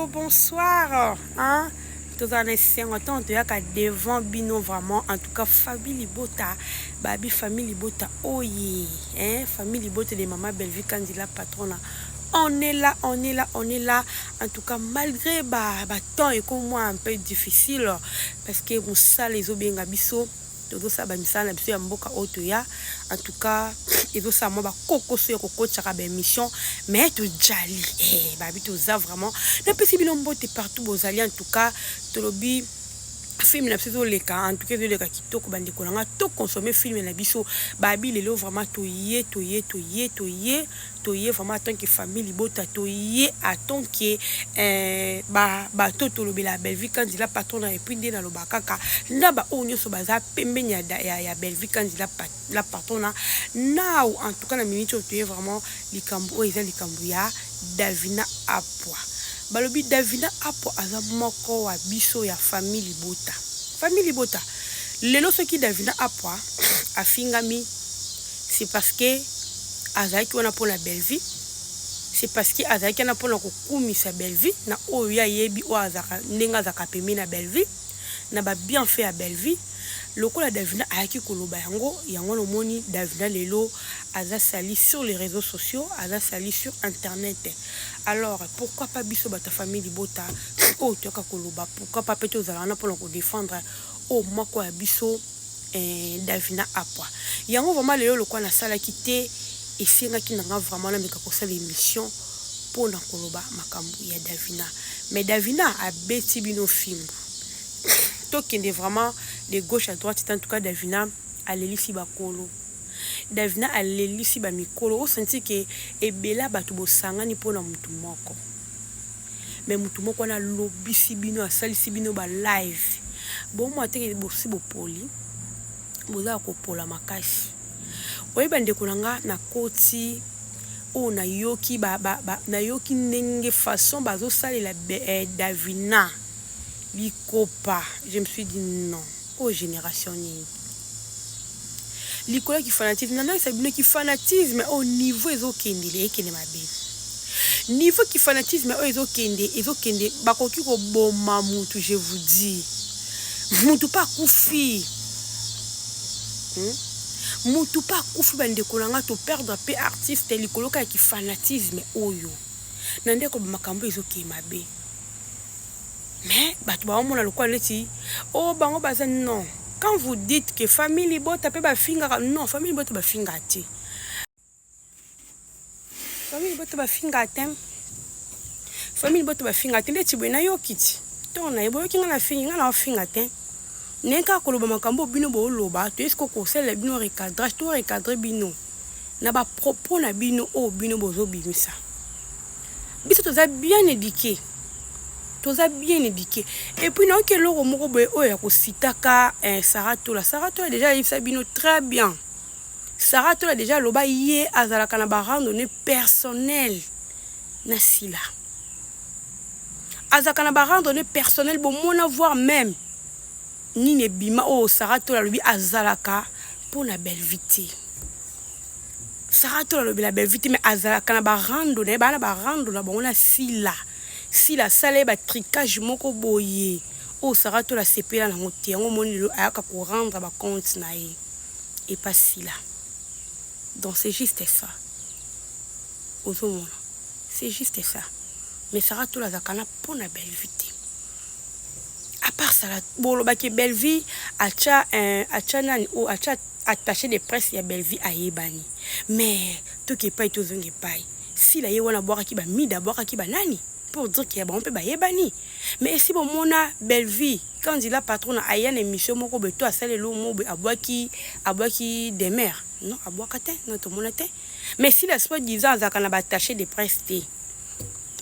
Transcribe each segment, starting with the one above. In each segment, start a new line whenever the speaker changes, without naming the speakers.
bonsoir hein? Tozala na esengo ntango toyaka devant bino. Vraiment, en tout cas, famille libota, babi famille libota oye, hein? Famille libota de Mama Bellevue Kandila Patrona, on est là, on est là, on est là. En tout cas, malgré ba temps ekomi un peu difficile, parce que mosala ezobenga biso, tozosala bamisala na biso ya mboka oyo toya. En tout cas, ezosala mwa bakokoso ya kokotisaka baémission, mais tojali babi toza vraiment. Napesi bino mbote partout bozali. En tout cas, tolobi film na biso ezoleka, en tout cas ezoleka kitoko. Bandeko na nga, toconsommer film na biso. Babi lelo vraiment toye, toye, toye, toye, toye vraiment en tant que famille libota, toye en tant que bato tolobela Bellevue Kandila Patrona. Et puis nde naloba kaka na baoyo nyonso baza pembeni ya Bellevue Kandila la Patrona now. En tout cas, na minute oyo toye vraiment, likambo oyo eza likambo ya Davina Apwa. Balobi Davina Apwa aza moko wa biso ya famille libota. Famille libota, lelo soki Davina Apwa afingami, c'est parce que azalaki wana mpona Bellevue, c'est parce que azalaki wana mpona kokumisa Bellevue na oyo ye ayebi, oyo azalaka ndenge azalaka pembeni na Bellevue, na babienfait ya Bellevue. Lokola Davina ayaki koloba yango, yango nomoni Davina lelo aza sali sur les réseaux sociaux, aza sali sur internet. Alors pourquoi pas biso bato ya famille libota oyo toyaka koloba, pourquoi pas mpe tozala wana mpona kodéfendre oyo moko ya biso, Davina Apwa? Yango vraiment lelo lokola nasalaki te, esengaki na nga vraiment nameka kosala émission mpona koloba makambo ya Davina. Mais Davina abeti bino fimbu, tokende vraiment de gauche à droite. En tout cas, Davina alelisi bakolo, Davina alelisi bamikolo. Osentir ke ebele bato bosangani mpona motu moko, mais motu moko wana alobisi bino, asalisi bino balive. Bomwa teke bosi bopoli, boza ya kopola makasi. Oyeba, ndeko na nga, nakoti oyo nayoki nayoki ndenge façon bazosalela Davina likopa, je me suis dit non, oyo génération nini? Likolo ya kifanatisme. Nandakisa bino kifanatisme oyo, niveau ezokendele, ekende mabe. Niveau kifanatisme oyo ezokende, ezokende, bakoki koboma mutu. Je vous dis, mutu mpe akufi, Mutu mpe akufi. Bandeko na nga, toperdre mpe artiste likolo kaka ya kifanatisme oyo. Na ndeko, makambo ezokende mabe, mais bato baomona lokola neti o oh, bango baza. Non, quand vous dites que famille libota mpe bafingaka, non, famille libota bafingaka te, famille libota bafingaka te, famille libota bafingaka te. Ndeti boye nayoki ti ntongo na ye, boyoki nga na fingi, nga na ofinga te. Ndenge kaka koloba makambo bino booloba, toyesi ko kosalela bino recadrage, to recadrer bino na bapropos na bino oyo bino bozobimisa. Biso toza bien éduqué, toza bien éduqué. Et puis nayoki eloko moko boye oyo ya kositaka Sara Tola. Sara Tola déjà ayebisa bino très bien. Sara Tola déjà aloba ye azalaka na barandonnée personnelle na Sila, azalaka na barandonnée personnelle. Bomona, voire même nini ebima oyo Sara Tola alobi azalaka mpona Bellevue te. Sara Tola alobela Bellevue te, mais azalaka na barando na ye, baa na barando na bango na Sila. Sila asala ye batricage moko boye oyo Sara Tola asepela nango te. Yango omoni lelo ayaka korendre bacompte na ye epa Sila. Donc c'est juste ça, ozomona, c'est juste ça. Mais Sara Tola azalaka na mpona Bellevue te. À part ça, bolobaki Bellevue atya atya nani oyo atya attaché de presse ya Bellevue ayebani, mais toki epai, tozonga epai Sila ye wana abwakaki bamida, abwakaki banani pour dire ke ya bango mpe bayebani. Mais esi bomona Bellevue Kandila Patrona aya na émission moko boye to asala eloko moko boye, abwaki Demer? Non, abwaka te, non, tomona te. Mais Sila soi disant azalaka na baattaché de presse te,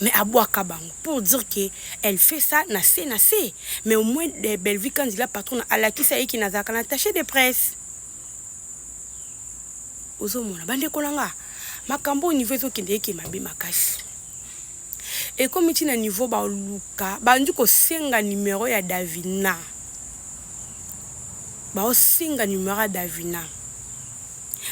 mais abwaka bango pour dire que elle fait ça na se na se. Mais au moins Bellevue Kandila Patrona alakisa ye ki nazalaka na attaché de presse. Ozomona, bandeko na nga, makambo oyo niveau ezokende, eke mabe makasi. Ekomi ntina niveau baluka bandi kosenga numero ya Davina, baosenga numero ya Davina.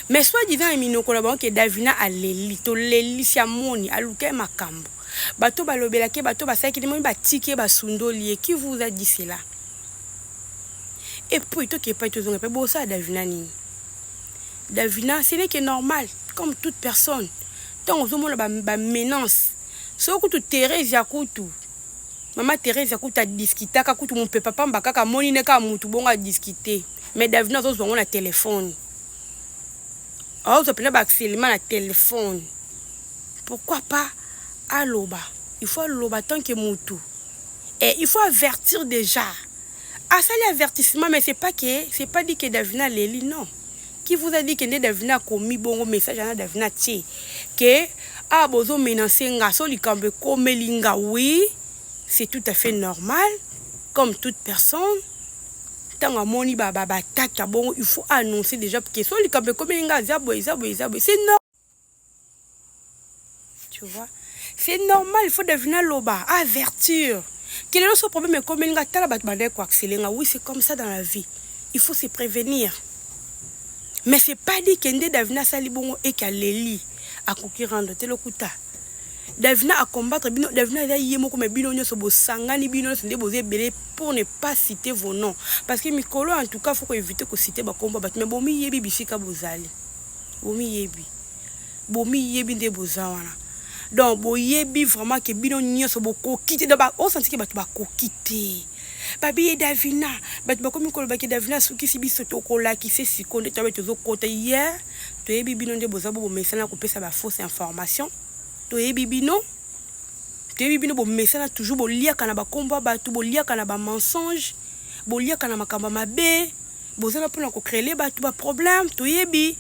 Mais soit disant na minoko na bango ke Davina aleli, tolelisi amoni, aluka ye makambo. Bato balobelaki ye, bato basalaki ye, batiki ye, basundoli ye. Qui vous a dit cela? Et puis toke epai tozonga epai, bosala Davina nini? Davina, ce n'est que normal, comme toute personne. Ntango ozomona bamenance, soki kutu Therese kutu, mama Therese kutu adiskitaka kutu mopepa pamba kaka amoni ne kaka mutu bongo adiskite. Mais Davina azozwa yango na telefone, azozwa mpenza baharcèlement na telefone. Pourquoi pas aloba? Il faut aloba tant que mutu. Et il faut avertir déjà. Asali avertissement, mais c'est pas dit que Davina aleli, non. Qui vous a dit que nde Davina akomi bongo message ana Davina tie ke ah, bozomenacer nga so likambo ekomeli nga? Oui, c'est tout à fait normal, comme toute personne. Ntango amoni batata bongo, il faut annoncer déjà ke so likambo ekomeli nga, eza boye, eza boye, eza boye. C'est normal, tu vois, c'est normal. Il faut Davina aloba, avertir ke lelo so problème ekomeli nga, tala bato bandaki koharceler nga. Oui, c'est comme ça dans la vie, il faut se prévenir. Mais c'est pas dit ke nde Davina asali bongo eke aleli, akoki rendre te. Lokuta. Davina acombattre bino, Davina eza ye moko, mais bino nyonso bosangani, bino nyonso nde boza ebele, pour ne pas citer vos noms, parce que mikolo, en tout cas, faut koéviter kociter bakombo bato. Mais bomiyebi bisika bozali, bomiyebi, bomiyebi nde boza wana. Donc boyebi vraiment ke bino nyonso bokoki te. Donc osanti ke bato bakoki te. Babi ye Davina, bato bakomi kolobaki Davina asukisi biso. Tokolakisa sikoyo nde toyabe tozokota ye. Toyebi bino nde boza bo bomesana kopesa bafausse information. Toyebi bino, toyebi bino, bomesana toujours boliaka na bakombo ya bato, boliaka na bamensonge, boliaka na makambo ya mabe. Bozala mpona kocréer bato baproblème. Toyebi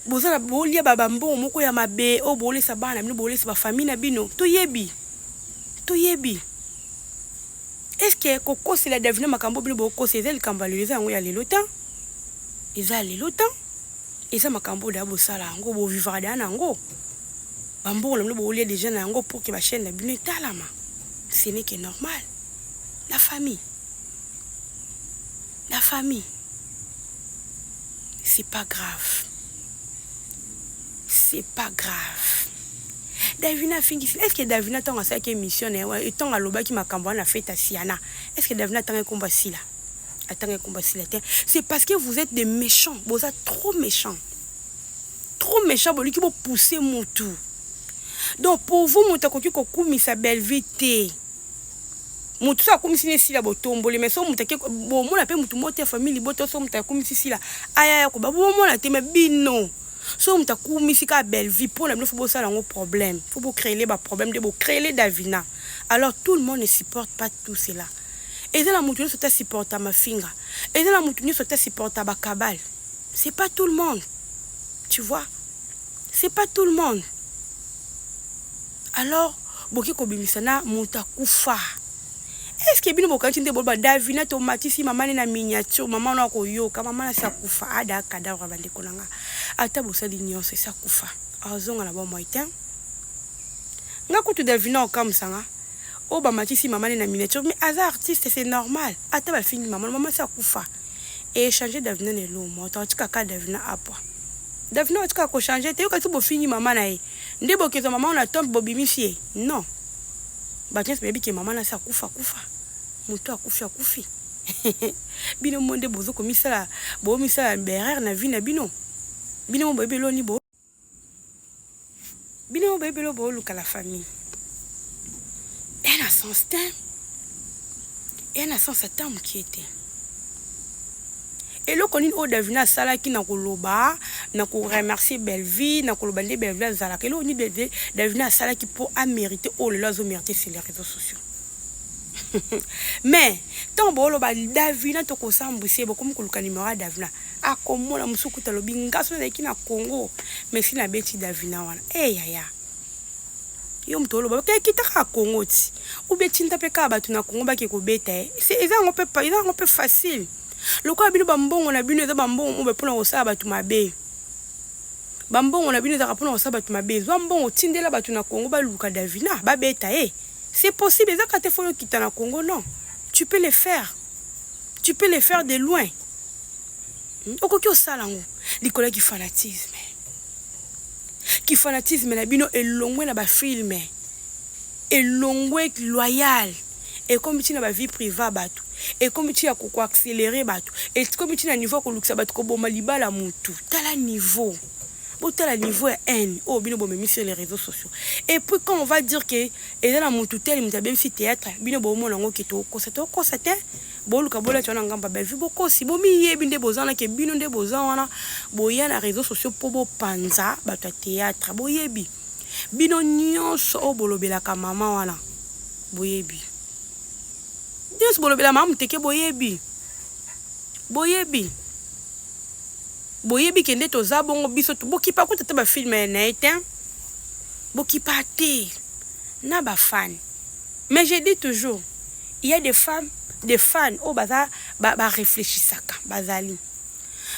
bozala bolia bambongo moko ya mabe oyo bolesa bana na bino, bolesa bafamille na bino. Toyebi, toyebi. Est-ce kokosela Davina makambo bino bokosela eza likambo ya lelo? Eza yango ya lelo te, eza ya lelo te. Eza makambo oyo bosala yango, bovivaka deya na yango. Bambongo na bino bolia déjà na yango pour ke bachaîne na bino etalama. Ce n'est que normal, la famille, la famille. C'est pas grave, c'est pas grave. Davina afingisi. Est ce que Davina, ntango asalaki émission na ye, ntango alobaki makambo wana, fete asiana, est ce que Davina atanga ekombo asila? Atanga ekombo asila te. C'est parce que vous êtes des méchants, boza trop méchants, trop méchants. Boliki bopousse mutu. Donc pour vous, moto akoki kokumisa Bellevue te. Motu so akumisi ne Sila, botomboli. Mais so moto ake, bomona mpe motu moko te ya famille libota. So moto akumisi Sila, ayaya koba, bomona te. Mais bino, so moto akumisi kaka Bellevue, mpo na bino faut bosala yango problème, faut bocréer baproblème nde bocréer Davina. Alors tout le monde ne supporte pas tout cela. Eza na motu nyonso te asupporta mafinga, eza na motu nyonso te asupporta bakabale. C'est pas tout le monde, tu vois, c'est pas tout le monde. Alors boki kobimisa na moto akufa. Est ce que bino bokanisi nde boloba Davina tomatisi mama ne na miniature, mama wana akoyoka? Mama nasi akufa, ada cadavre. Bandeko na nga, ata bosali nyonso, esi akufa, azonga na bomoi te. Nga kutu Davina okamusanga oyo bamatisi mama ne na miniature, mais aza artiste, c'est normal. Ata bafingi mama, mama si akufa, échange Davina na elomo to atikaka Davina apwa. Davina atikaka kochange te. Yoka ti bofingi mama na ye nde bokezwa mama wana tombe, bobimisi ye. Non, bato nyonso bayebi ke mama nasi akufa. Akufa, moto akufi, akufi. Bino mo nde bozo komisala, bomisala berere na vie na bino. Bino mo boyebi eloni bo, bino mo boyebi elo booluka. La famille eya na sens te, eya na sens ata mokie te. Eloko nini oyo Davina asalaki na koloba, na koremercier Bellevue, na koloba nde Bellevue azalaka? Eloko nini Davina asalaki mpo amérite oyo lelo azomérite sur les réseaux sociaux? Mais ntango booloba Davina tokosambwisa ye, bokomi koluka numero ya Davina. Akomona mosusu kuta alobi nga so nazalaki na Congo, mais si nabeti Davina wana eyaya. Yo moto oloba kita kaka Congo ti ubie tinda mpe kaka bato na Congo bake kobeta ye. Eza yango mpe, eza yango mpe facile. Lokola bino bambongo na bino eza bambongo mobe mpona kosala bato mabe, bambongo na bino ezalaka mpona kosala bato mabe. Zwa mbongo, tindela bato na Congo baluka Davina, babeta ye. C'est possible, eza kaka te faut yokita na Congo. Non, tu peux le faire, tu peux le faire de loin. Okoki osala yango. Likolo ya kifanatisme. Kifanatisme na bino elongwe na bafilme, elongwe loyal, ekomi ti na bavie privée ya bato, ekomi ti ya koaccélérer bato, ekomi ti na niveau ya kolukisa bato koboma libala mutu. Tala niveau, botala niveau ya haine oyo bino bomemi sur les réseaux sociaux. Et puis quand on va dire que eza na mutu tel moto abebisi théâtre, bino bomona yango ke tokosa. Tokosa te. Boluka bolati wana ngambo Bellevue. Bokosi, bomiyebi nde boza wana, ke bino nde boza wana, boya na réseaux sociaux mpo bopanza bato ya théâtre. Boyebi bino nyonso oyo bolobelaka mama wana, boyebi nyonso bolobela mama Moteke, boyebi, boyebi, boyebi ke nde toza bongo. Biso bokipa kuta te bafilme na ye te, bokipa te na bafans. Mais je dis toujours, il y a des femmes, des fans oyo baza baréfléchissaka, bazali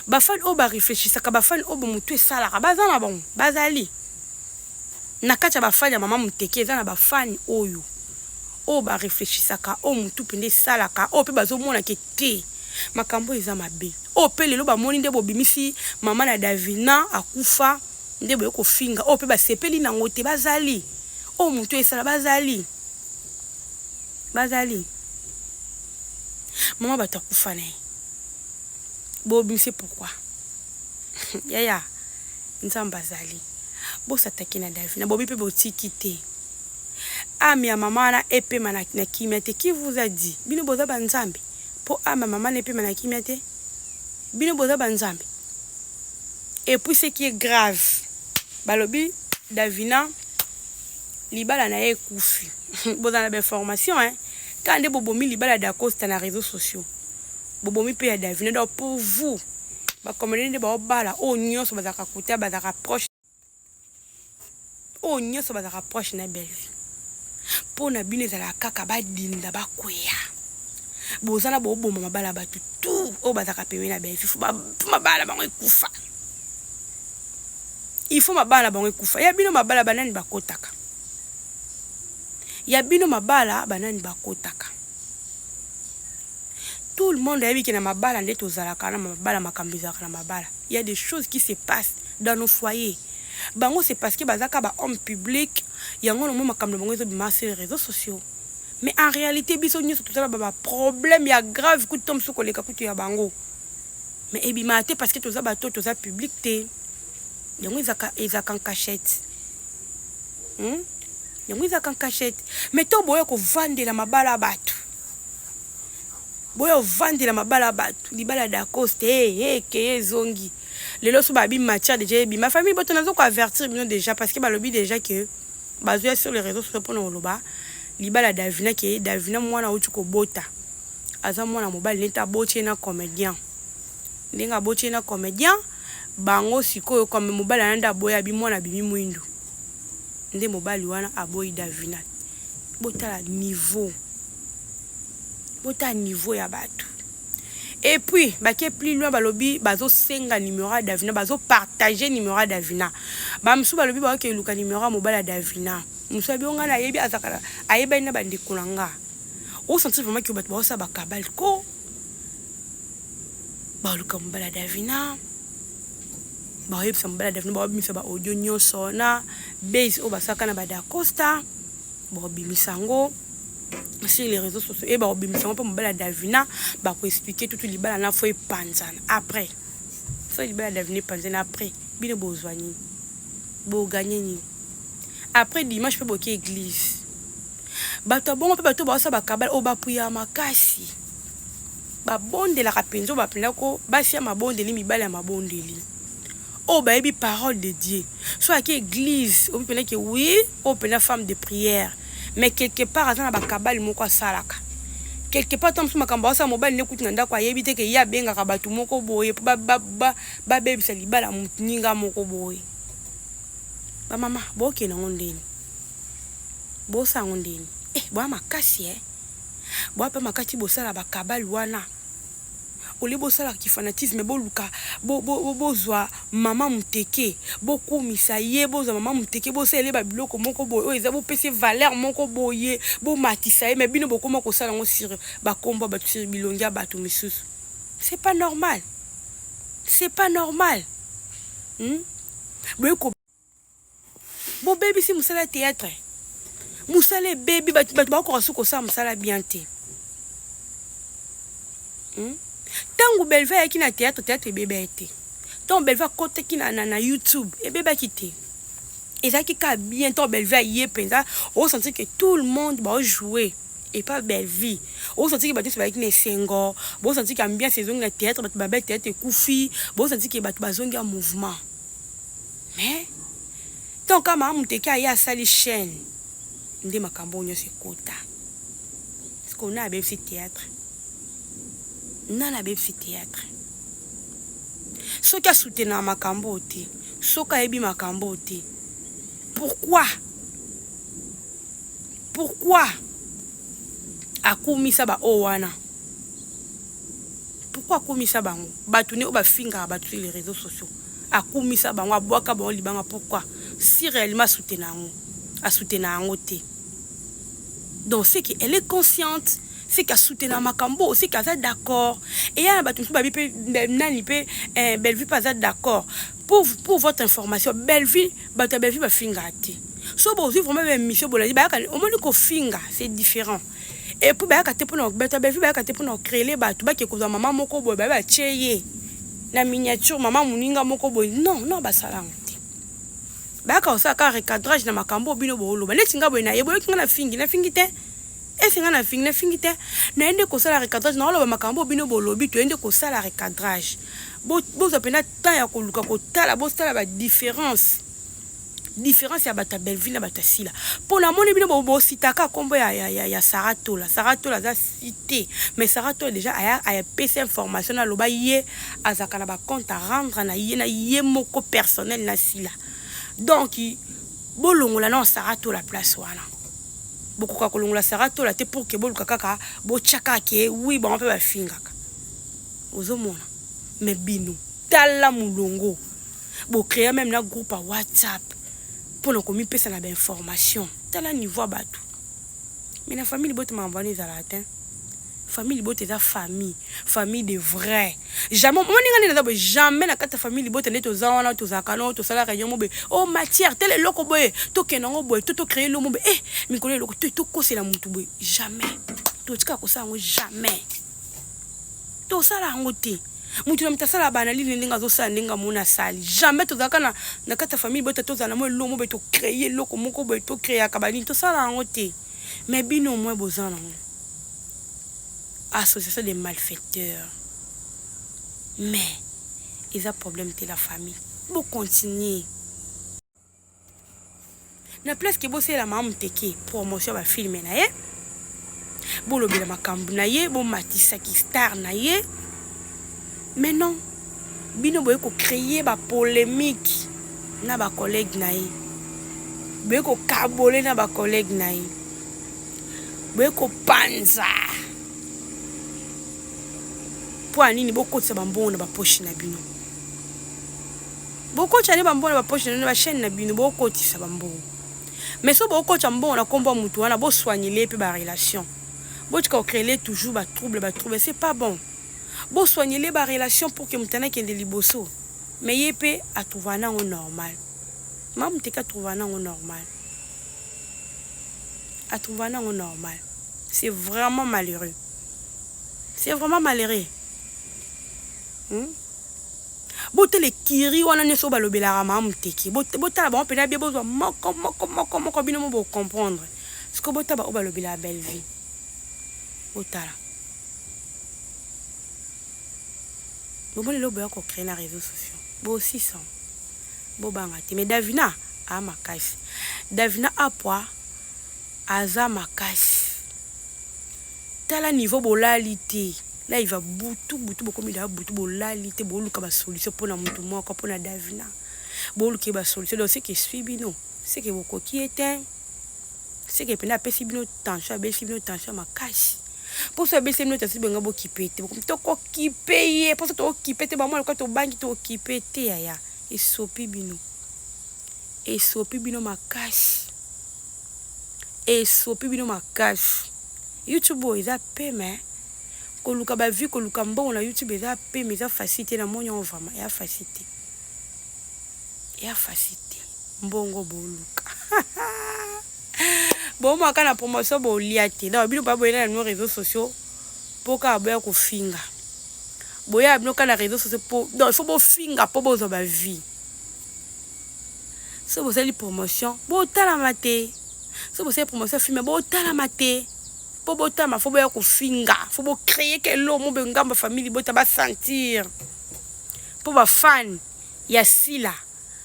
bafans oyo baréfléchissaka, bafans oyo bomotu esalaka, baza na bango, bazali na kati ya bafans ya mama Moteke. Eza na bafans oyo baréfléchissaka, oyo motu mpenza esalaka, oyo mpe bazomonake te makambo eza mabe. Oyo mpe lelo bamoni nde bobimisi mama na Davina akufa, nde boye kofinga, oyo mpe basepeli nango te. Bazali oyo motu esala, bazali, bazali. Mama bato akufa na ye, bobimisi pourquoi? Yaya, Nzambe azali. Bosataki na Davina, bobi mpe botiki te âme ya mama wana epema na kimia te. Qui vous a dit? Bino boza banzambe mpo âme ya mama na epema na kimia te? Bino boza banzambe? Et puis ce qui est grave, balobi Davina libala na ye ekufi. Bozala na bainformation, hein? Kaka nde bobomi libala ya Dacosta na réseaux sociaux, bobomi mpe ya Davina. Donc pour vous, bacomédien nde baobala, oyo nyonso bazalaka kote, bazalaka proche, oyo nyonso bazalaka proche na Bellevue, mpo na bino ezalaka kaka badinda, bakweya. Boza na boboma mabala ya bato tout oyo bazalaka pembeni na Bellevue. Faut mabala bango ekufa, il faut mabala bango ekufa. Ya bino mabala, banani bakotaka? Ya bino mabala, banani bakotaka? Tout le monde ayebi ke na mabala nde tozalaka na mabala, makambo ezalaka na mabala. Il y a des choses qui se passent dans nos foyers. Bango, c'est parce que bazaka ba homme public, yango nomo makambo na bango ezobima sur les réseaux sociaux. Mais en réalité, biso nyonso tozala ba baproblème ya grave kutu to mosusu koleka kutu ya bango, mais ebimaka te parce que toza bato toza public te. Yango ezalaka en cachette, Yango ezalaka en cachette. Mais to boya kovandela mabala ya bato, boya ovandela mabala ya bato. Libala ya Dacoste ekeye, ezongi lelo so babi matière déjà ebima. Famille boto, nazo koavertir bino déjà parce que balobi déjà ke bazoya sur les réseaux sociaux mpona koloba libala ya Davina, ke Davina mwana auti kobota aza mwana mobali, neti aboti ye na comédien. Ndenge aboti ye na comédien, bango sikoyo comme mobali wana nde aboyi, abi mwana abimi mwindu, nde mobali wana aboyi Davina. Botala niveau, botala niveau ya bato. Et puis bake plus loin, balobi bazosenga numéro ya Davina, bazopartage numéro ya Davina. Bamosusu balobi baoke eluka numéro ya mobali ya Davina. Mosusu abi onga nayebi, azalaka ayebani na bandeko na nga. Osentir vraiment ke bato baosala bakabale ko baluka mobali ya Davina, baoyebisa mobali ya Davina, baobimisa baaudio nyonso wana base oyo basalaka na badacosta, baobimisa yango sur les réseaux sociaux e baobimisa yango mpo mobali ya Davina bakoexpliquer tutu libala na faut epanzana. Après so libala ya Davina epanzana, après bino bozwa nini? Boganye nini? Après dimanche mpe boki église. Bato ya bongo mpe bato baosala bakabale oyo bapuya makasi, babondelaka mpenza, oyo bapendako basi ya mabondeli, mibali ya mabondeli, oyo bayebi parole de Dieu. So ayaki église, obi mpena ke oui, oyo mpena femme de prière, mais quelque part aza na bakabali moko asalaka quelque part. Ta mosusu makambo aosala, mobali nde kutu na ndako ayebi te ke ye abengaka bato moko boye mpo babebisa libala moninga moko boye. Bamama, bokende yango ndeni, bosala yango ndeni? Eh, boya makasi e, boya mpe makasi. Bosala bakabali wana olie, bosalaka kifanatisme, boluka bozwa mama Moteke, bokumisa ye, bozwa mama Moteke, bosalela ye babiloko moko boye oyo eza, bopesa ye valeur moko boye, bomatisa ye. Mais bino bokóma kosala yango sur bakombo ya bato, sur bilongi ya bato misusu. C'est pas normal, c'est pas normal. Boye ko bobebisi mosala ya théâtre, mosala ebebi, bato bakoka soki kosala mosala bien te. Ntango Belve ayaki na théâtre, théâtre ebebaki te. Ntango Belve akotaki na YouTube, ebebaki te, ezalaki kaka bien. Ntango Belve aye mpenza, osentir que tout le monde baojouer epa Bellevie, osentir que bato nyonso bazalaki na esengo, bosentir que ambiance ezongi na théâtre, bato babe théâtre ekufi, bosentir que bato bazongi ya mouvement. Mais ntango kaka Mama Moteke aye, asali chaîne, nde makambo oyo nyonso ekota. Parce que ona abebisi théâtre, nani abebisi théâtre? Soki asoutenaka makambo oyo te, soki ayebi makambo oyo te, pourquoi akumisa baoyo wana? Pourquoi akumisa bango, bato ne oyo bafingaka bato sur les réseaux sociaux? Akumisa bango, abwaka bango libanga, pourquoi? Si réellement asoutena yango, asoutena yango te. Donc c'est que elle est consciente, c'est qu'asoutena makambo, c'est qu'aza d'accord. Eya na bato mosusu babi mpe nani mpe Bellevue mpe aza d'accord. Pour votre information, Bellevue, bato ya Bellevue bafingaka te. So bozwi vraiment baémission, bolandi, bayaka, omoni kofinga, c'est différent. Et puis bayaka te mpona bato ya Bellevue, bayaka te mpona kocréer bato bake kozwa mama moko boye, baye batie ye na miniature, mama moninga moko boye. Non, non, basala yango te. Bayaka kosala kaka recadrage na makambo oyo bino booloba. Neti nga boye na ye, boyoki nga na fingi, nafingi te. Ese nga na fingi, nafingi te. Naye nde kosala recadrage, naoloba makambo oyo bino bolobi. Toye nde kosala recadrage. Bozwa mpena temps ya koluka kotala, bosala badifférence, différence ya bato ya Belleville na bato ya Sila. Mpo namoni bino bositaka nkombo ya Sara Tola. Sara Tola aza cité, mais Sara Tola déjà ayapesa information, naloba ye azalaka na bacompte à rendre na ye, na ye moko personnel na Sila. Donc bolongola na Sara Tola place wana. Bokoka kolongola Sara Tola te pour que boluka kaka botya kaka que oui, bango mpe bafingaka. Ozomona, mais bino, tala molongo, bocréa même na groupe ya WhatsApp mpona komipesa na bainformation. Tala niveau ya bato. Mais na famille libota, makambo wana ezalaka te. Famille libota eza famille, famille de vrai. Jamais moninga nde naza boye, jamais na kati ya famille libota nde toza wana, tozalaka no tosala réunion mo boye, o oh, matière tele, eloko boye, tokende yango boye, to tocréer eloko mo boye, eh mikolo eloko to tokosela motu boye. Jamais totikaka kosala yango, jamais tosala yango te. Motu na moto asala baanalyse ndenge azosala, ndenge amoni asali. Jamais tozalaka na kati ya famille bota tozala na mo eloko mo boye, tocréer eloko moko boye, tocréaka banini, tosala yango te. Mais bino moins boza nango association des malfaiteurs. Mais eza problème te, la famille, bocontinue na place que bosalela Mama Moteke promotion ya bafilm na ye, bolobela makambo na ye, bomatisaki star na ye. Mais non, bino boye kocréer bapolémique na bacollègue na ye, boye kokabole na bacollègue na ye, boye kopanza. Mpo ya nini? Bokotisa bambongo na bapoche na bino. Bokotisa nde bambongo na bapoche na bino, na bachaîne na bino, bokotisa bambongo. Mais so bokotisa mbongo na nkombo ya motu wana, bosoignele mpe barelation. Botika kocréer toujours batrouble, batrouble, c'est pas bon. Bosoignele barelation pour que moto ana akende liboso. Mais ye mpe atrouva nango normal, ma moteki atrouva nango normal, atrouva nango normal. C'est vraiment malheureux, c'est vraiment malheureux, Botala ekiri wana nyonso oyo balobelaka Mama Moteki. Botala bango mpena bie, bozwa moko moko moko moko, bino mo bocomprendre. Siko botala oyo balobelaka Bellevue, botala bomoni lelo boya kocréer na réseaux sociaux bosisa. Bobanga te. Mais Davina aa makasi, Davina apwa aza makasi. Tala niveau, bolali te live butu butu, bokomi daa butu, bolali te, boluka basolution mpona motu moko, mpona Davina boluka ye basolution. Donc seke esui bino, seke bokoki ye te, seke mpena apesi bino tension, abesi bino tension makasi. Mposo abesi bino tension, benga bokipe te, tokokipe ye. Mposo tokokipe te, bamwa loka tobangi, tokokipe te. Yaya, esopi bino, esopi bino makasi, esopi bino makasi. YouTube oyo eza peme, koluka bavue, koluka mbongo na YouTube eza peme, eza facile te. Namoni yango vraiment eya facile te. Eya facile te. Mbongo boluka. Bomaka na promotion bolia te. Donc bino pa boyena na réseaux sociaux po kaka boya kofinga. Boya bino kaka na réseaux sociaux po donc il faut bofinga po bozwa ba vie. So bosali promotion botalama te. So bosali promotion film botalama te. Po botama faut boya kofinga, faut bo créer ke lomo be ngamba famille bota ba sentir. Po ba fan ya Sila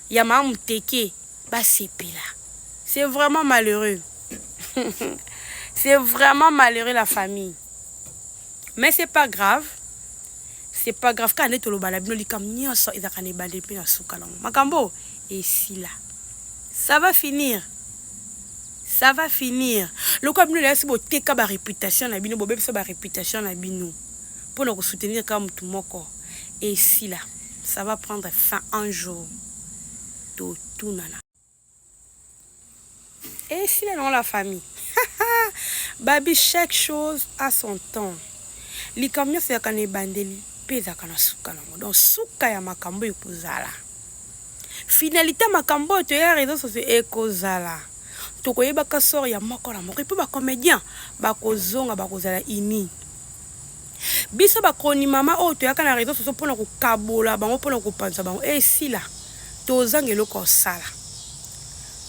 ya Mama Muteke basepela. C'est vraiment malheureux. C'est vraiment malheureux la famille. Mais c'est pas grave. C'est pas grave kaka nde toloba na bino likambo nyonso ezalaka na ebandeli mpe na suka nango. Makambo esila. Ça va finir. Ça va finir. Lokola bino lelo si boteka ba réputation na bino, bobebisa ba réputation na bino mpo na kosoutenir kaka motu moko esila. Ça va prendre fin un jour. Totunana. Esila nango la famille. Babi, chaque chose a son temps. Likambo nyonso ezalaka na ebandeli mpe ezalaka na suka nango. Donc suka ya makambo ekozala. Finalité ya makambo oyo toya réseaux sociaux ekozala. Tokoyebaka sort ya moko na moko. Epo bacomédien bakozonga, bakozala uni. Biso bakroni mama oyo toyaka na réseaux sociaux mpona kokabola bango, mpona kopanza bango, esila. Tozanga eloko ya kosala.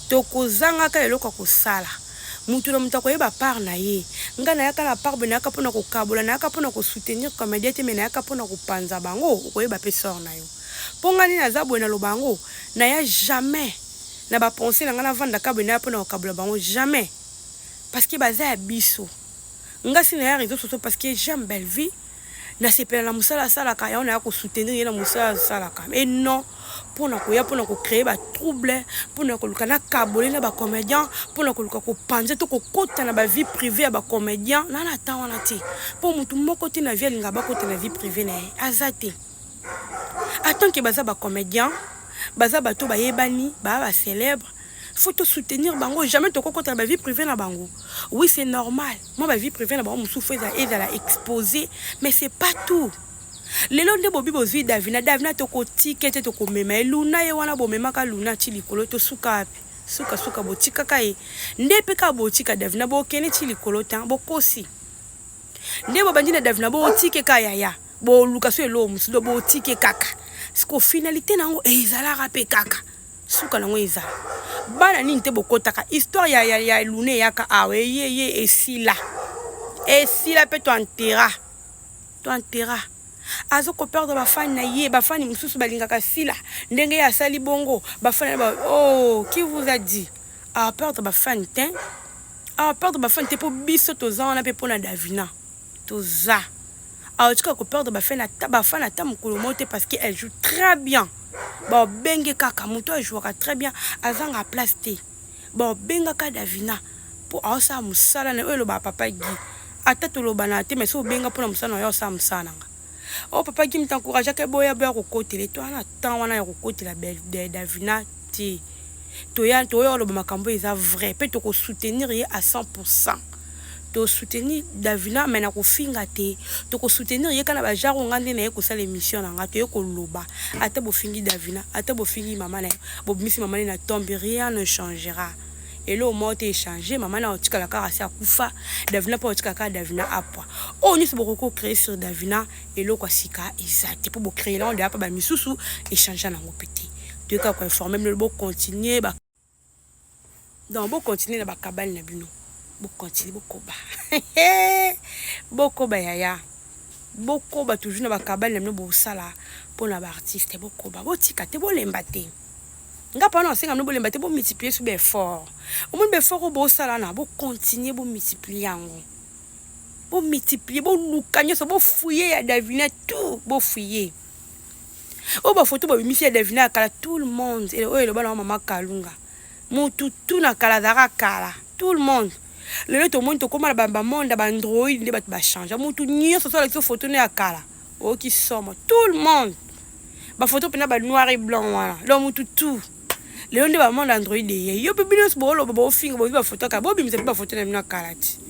Tokozangaka eloko ya kosala. Mutu na mutu akoyeba part na ye. Nga nayaka na part boye, nayaka mpona kokabola, nayaka mpona kosoutenir comédien te, mais nayaka mpona kopanza bango. Okoyeba mpe sort na yo. Mpo nga nde naza boye, naloba yango, naya jamais na bapense na nga navandaka boye naya mpona kokabola bango, jamais, parce que baza ya biso. Nga si naya réseaux sociaux parce que j'aime Belle Vie, nasepela na mosala asalaka, yango naya kosoutenir ye na mosala asalaka, et non mpona koya mpona kocréer batrouble, mpona koluka nakabole na bacomédien, mpona koluka kopanza to kokota na bavie privée ya bacomédien. Na na temps wana te, mpo motu moko te na vie alingaka bakota na vie privée na ye, aza te. En tant que baza bacomédien, baza bato bayebani, baa bacélèbre, faut to soutenir bango. Jamais tokokota na bavie privée na bango. Oui, c'est normal, moi bavie privée na bango mosusu faut ezala exposé, mais c'est pas tout. Lelo nde bobi bozwi Davina. Davina tokotika te, tokomema ye. Luna ye wana, bomemaka Luna ti likolo, tosuka wapi? Sukasuka botikaka ye. Nde mpe kaka botika Davina, bokende ti likolo ta bokosi. Nde bobandi na Davina, botike kaka yaya, boluka so eloko mosusu do botike kaka. Siko finalité na yango ezalaka mpe kaka suka nango ezala bana nini te. Bokotaka histoire ya Luna, eyaka awa, eyeye, esila, esila mpe toantera, toantera. Azokoperdre bafani na ye. Bafani mosusu balingaka Sila ndenge ye asali bongo. Bafani ba, oh, qui vous a dit aperdre bafani te? Aperdre bafani te, mpo biso toza wana mpe mpona Davina toza. Aotika koperdre bafani ata bafani ata mokolo moko te, parce que elle joue très bien. Babenge kaka moto ajouaka très bien, azanga place te. Babengaka Davina mpo aosala mosala na oyo. Elobaka papa Gi, ata tolobana te, mais so obenga mpona mosala na yo, osala mosala na nga. Oyo papa Gi moto encourageaka, boya boya kokotela to wana. Temps wana ya kokotela Davina te. Toya toya oloba makambo eza vrai mpe tokosoutenir ye à 100. Tosoutenir Davina, mais na kofinga te. Tokosoutenir ye kaka na bagenre nga nde naye kosala émission na nga. Toye koloba, ata bofingi Davina, ata bofingi mama na ye, bobimisi mama ne na tombe, rien ne changera. Eloko moko te échange. Mama na otikala kaka asi akufa, Davina mpo otikala kaka Davina apwa. Oyo nyonso bokoki kocréer sur Davina, eloko ya sika eza te, mpo bocréer nango deya mpa bamisusu, échange nango mpe te. Toyeka koinformer bino, bocontinue ba, donc bocontinue na bakabali na bino, bocontinue, bokoba, bokoba yaya, bokoba toujours na bakabali na bino bosala mpona baartiste. Bokoba, botika te, bolemba te. Nga mpana nasenga bino bolemba te, bomultiplie so baeffort. Omoni baeffort oyo bosala na, bocontinue, bomultiplie yango, bomultiplie, boluka nyonso, bofouiller ya Davina tout, bofouiller oyo bafoto babimisi ya Davina ya kala. Tout le monde oyo eloba nango mama Kalunga, motu tu na kala azalaka kala. Tout le monde lelo tomoni tokóma na bamonde ya baandroid, nde bato bachange. Motu nyonso so alakisi foto no ya kala, oyoki somo. Tout le monde bafoto mpena ba noir et blanc wana. Donc motu tout lelo nde bamonde android eye. Yo mpe, bino nyonso booloba, boofinga, bozwi bafoto ya kala, bobimisa mpe bafoto na bino ya kala ti.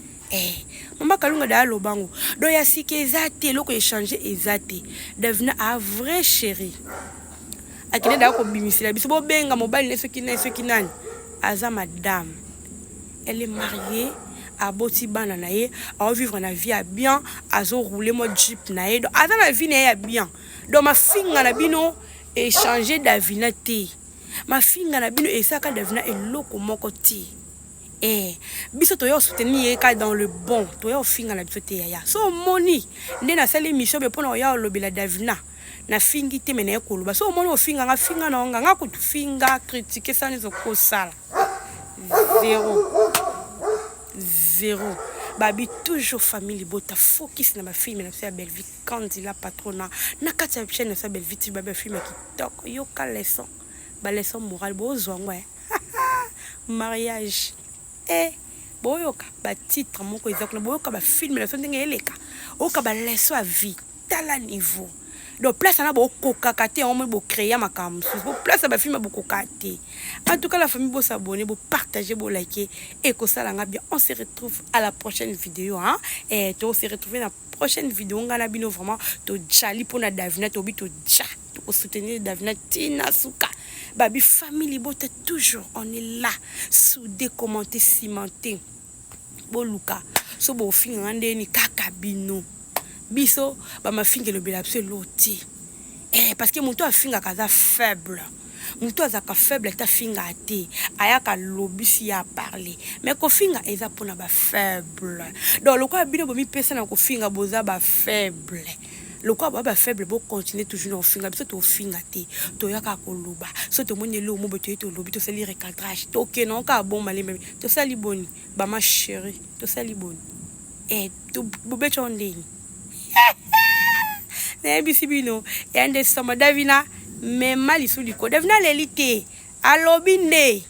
Mama Kalunga da alobango. Donc ya sika eza te, eloko échange eza te. Davina a vrai chéri. Akende daka kobimisela biso, bobenga mobali ne soki nani, soki nani. Aza madame, elle est mariée, aboti bana na ye, aovivre na vie ya bien, azoroule mwa jeep na ye, donc aza na vie na ye ya bien. Donc mafinga na bino échange Davina te, mafinga na bino esalaka Davina eloko moko te. Biso toya kosoutenir ye kaka dans le bon, toya kofinga na biso te. Yaya, so omoni nde nasali émission be mpona oya kolobela Davina, nafingi te, me naye koloba. So omoni ofinganga, finga na onga nga kutu, finga, critique, sala nyonso kosala zéro zéro. Babi toujours famille libota, focus na bafilme na biso ya Bellevue Kandila Patrona na kati ya chaîne na biso ya Bellevue TV. Babi bafilme ya kitoko, yoka leçon, baleçon morale, bozwa yango mariage. Boyoka batitre moko eza kuna, boyoka bafilme na biso ndenge eleka, oyoka baleçon ya vie. Tala niveau, donc place wana bokokaka te, yango moi bocréa makambo mosusu. Boplace ya bafilme bokokaka te. En tout cas, la famille, bosabonner, bopartager, bolike, ekosalanga bien. On se retrouve à la prochaine vidéo, hein? Et to se retrouver na prochaine vidéo. Nga na bino vraiment tojali mpona Davina, tobi toja tokosoutenir Davina tina suka. Babi famille libota, toujours on est là, soudé, commenté, cimenté. Boluka so bofinganga ndeni kaka bino, biso bamafinga elobela biso elo te, parce que moto afingaka aza faible. Moto azalaka faible ete afingaka te, ayaka lobisi ya parler, mais kofinga eza mpona bafaible. Donc lokola bino bomipesa na kofinga, boza bafaible. Lokola boya bafaible, bocontinue toujours na kofinga. Biso tofinga te, toyaka koloba. So tomoni eloko mo boye, toye, tolobi, tosali recadrage, tokende kaka bon malembe. Tosali boni, bama chéri? Tosali boni? Bobeti yango ndeni? Nayebisi bino ya nde somo. Davina mema lisu liko, Davina aleli te, alobi nde.